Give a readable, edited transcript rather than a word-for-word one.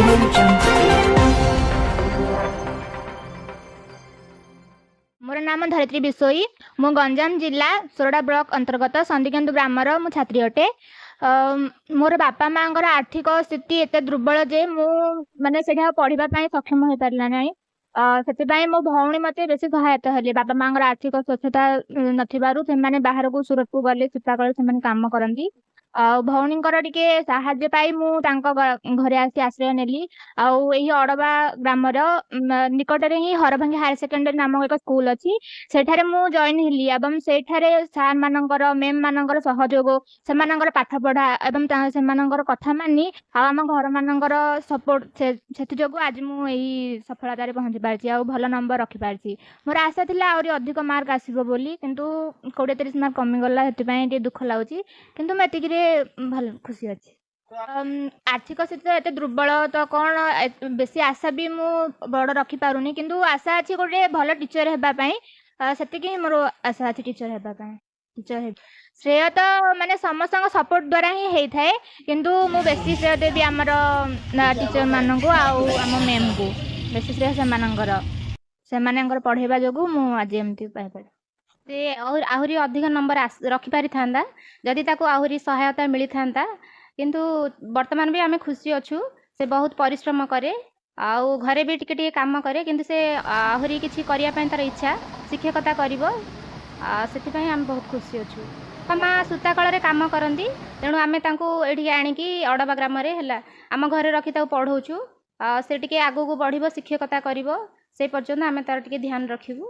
Audio Jungle. ମୋର ନାମ ଧରିତ୍ରୀ ବିଷୋଇ। ମୁଁ ଗଞ୍ଜାମ ଜିଲ୍ଲା ସୋରଡ଼ା ବ୍ଲକ ଅନ୍ତର୍ଗତ ସନ୍ଦିକେନ୍ଦୁ ଗ୍ରାମର ମୁଁ ଛାତ୍ରୀ ଅଟେ। ମୋର ବାପା ମାଆଙ୍କର ଆର୍ଥିକ ସ୍ଥିତି ଏତେ ଦୁର୍ବଳ ଯେ ମୁଁ ମାନେ ସେଇଠି ଆଉ ପଢ଼ିବା ପାଇଁ ସକ୍ଷମ ହୋଇପାରିଲା ନାହିଁ। ସେଥିପାଇଁ ମୋ ଭଉଣୀ ମୋତେ ବେଶୀ ସହାୟତା ହେଲେ। ବାପା ମାଆଙ୍କର ଆର୍ଥିକ ସ୍ୱଚ୍ଛତା ନଥିବାରୁ ସେମାନେ ବାହାରକୁ ସୁରତକୁ ଗଲେ, ସୂତାକଳରେ ସେମାନେ କାମ କରନ୍ତି। ଆଉ ଭଉଣୀଙ୍କର ଟିକେ ସାହାଯ୍ୟ ପାଇ ମୁଁ ତାଙ୍କ ଘରେ ଆସି ଆଶ୍ରୟ ନେଲି। ଆଉ ଏହି ଅଡ଼ବା ଗ୍ରାମର ନିକଟରେ ହିଁ ହରଭଙ୍ଗା ହାୟର ସେକେଣ୍ଡାରୀ ନାମକ ଏକ ସ୍କୁଲ ଅଛି, ସେଠାରେ ମୁଁ ଜଏନ୍ ହେଲି ଏବଂ ସେଇଠାରେ ସାର୍ ମାନଙ୍କର, ମ୍ୟାମ୍ ମାନଙ୍କର ସହଯୋଗ, ସେମାନଙ୍କର ପାଠପଢ଼ା ଏବଂ ସେମାନଙ୍କର କଥା ମାନି ଆଉ ଆମ ଘରମାନଙ୍କର ସପୋର୍ଟ, ସେଥିଯୋଗୁଁ ଆଜି ମୁଁ ଏହି ସଫଳତାରେ ପହଞ୍ଚି ପାରିଛି ଆଉ ଭଲ ନମ୍ବର ରଖିପାରିଛି। ମୋର ଆଶା ଥିଲା ଆହୁରି ଅଧିକ ମାର୍କ ଆସିବ ବୋଲି, କିନ୍ତୁ 20-30 ମାର୍କ କମିଗଲା, ସେଥିପାଇଁ ଟିକେ ଦୁଃଖ ଲାଗୁଛି, କିନ୍ତୁ ମୁଁ ଏତିକିରେ ଭଲ ଖୁସି ଅଛି। ଆର୍ଥିକ ସ୍ଥିତି ତ ଏତେ ଦୁର୍ବଳ, ତ କ'ଣ ବେଶୀ ଆଶା ବି ମୁଁ ବଡ଼ ରଖିପାରୁନି, କିନ୍ତୁ ଆଶା ଅଛି ଗୋଟେ ଭଲ ଟିଚର୍ ହେବା ପାଇଁ। ସେତିକି ହିଁ ମୋର ଆଶା ଅଛି, ଟିଚର୍ ହେବା ପାଇଁ, ଟିଚର୍ ହେବି। ଶ୍ରେୟ ତ ମାନେ ସମସ୍ତଙ୍କ ସପୋର୍ଟ ଦ୍ୱାରା ହିଁ ହେଇଥାଏ, କିନ୍ତୁ ମୁଁ ବେଶୀ ଶ୍ରେୟ ଦେବି ଆମର ଟିଚର୍ ମାନଙ୍କୁ ଆଉ ଆମ ମ୍ୟାମ୍ଙ୍କୁ। ବେଶୀ ଶ୍ରେୟ ସେମାନଙ୍କର, ସେମାନଙ୍କର ପଢ଼େଇବା ଯୋଗୁଁ ମୁଁ ଆଜି ଏମିତି ପାଇପାରିଲି। ସେ ଆହୁରି ଅଧିକ ନମ୍ବର ରଖିପାରିଥାନ୍ତା ଯଦି ତାକୁ ଆହୁରି ସହାୟତା ମିଳିଥାନ୍ତା, କିନ୍ତୁ ବର୍ତ୍ତମାନ ବି ଆମେ ଖୁସି ଅଛୁ। ସେ ବହୁତ ପରିଶ୍ରମ କରେ ଆଉ ଘରେ ବି ଟିକେ ଟିକେ କାମ କରେ, କିନ୍ତୁ ସେ ଆହୁରି କିଛି କରିବା ପାଇଁ ତାର ଇଚ୍ଛା, ଶିକ୍ଷକତା କରିବ, ସେଥିପାଇଁ ଆମେ ବହୁତ ଖୁସି ଅଛୁ। ବାପା ମା ସୂତାକଳରେ କାମ କରନ୍ତି, ତେଣୁ ଆମେ ତାଙ୍କୁ ଏଠିକି ଆଣିକି ଅଡ଼ବା ଗ୍ରାମରେ ହେଲା ଆମ ଘରେ ରଖି ତାକୁ ପଢ଼ଉଛୁ। ସେ ଟିକେ ଆଗକୁ ବଢ଼ିବ, ଶିକ୍ଷକତା କରିବ, ସେ ପର୍ଯ୍ୟନ୍ତ ଆମେ ତାର ଟିକେ ଧ୍ୟାନ ରଖିବୁ।